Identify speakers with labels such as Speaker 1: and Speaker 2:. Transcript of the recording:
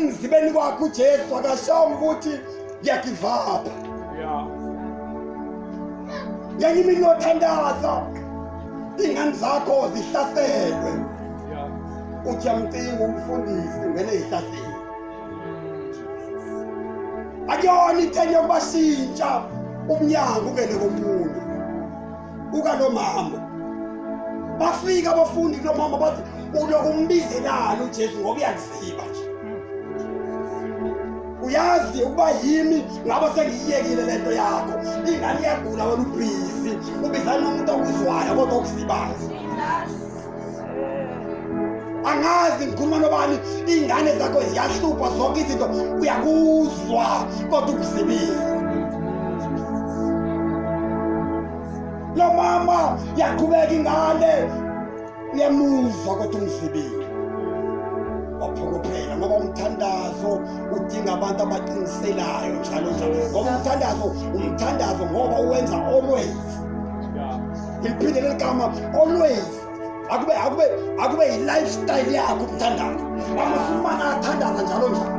Speaker 1: Ekumzibeni kwakhe uJesu akashongo ukuthi ngiyagive up.
Speaker 2: Yeah.
Speaker 1: Ngenye imini uyothandaza iy'ngane zakho zihlaselwe.
Speaker 2: Yeah.
Speaker 1: Uthi yamcinga umfundisi ungene ezihlahleni. Akuyona inteni yokubashintsha umnyango ungene komunye. Uka lo mama. Bafika abafundi kulo mama bathi ulokumbizelani uJesu ngoba uyakuziba nje. Uyazi ukuba yimi ngabe sengiyiyekile lento yakho. Ingane iyagula wena ubhizi. Ubizana nomuntu okuzwayo kodwa okuzibayo. Angazi ngikhuluma nobani, iy'ngane zakho ziyahlupha zonke izinto uyakuzwa kodwa ukuzibile. Lo mama yaqhubeka ingane uyamuzwa kodwa umzibile. Waphokophela ngoba umthandazo udinga abantu abaqiniselayo njalo njalo. Ngoba umthandazo umthandazo ngoba uwenza always.
Speaker 2: Yeah.
Speaker 1: Ngiliphinde leli gama always. Akube akube akube yi-lifestyle yakho umthandazo. Amasumana athandaza njalo njalo.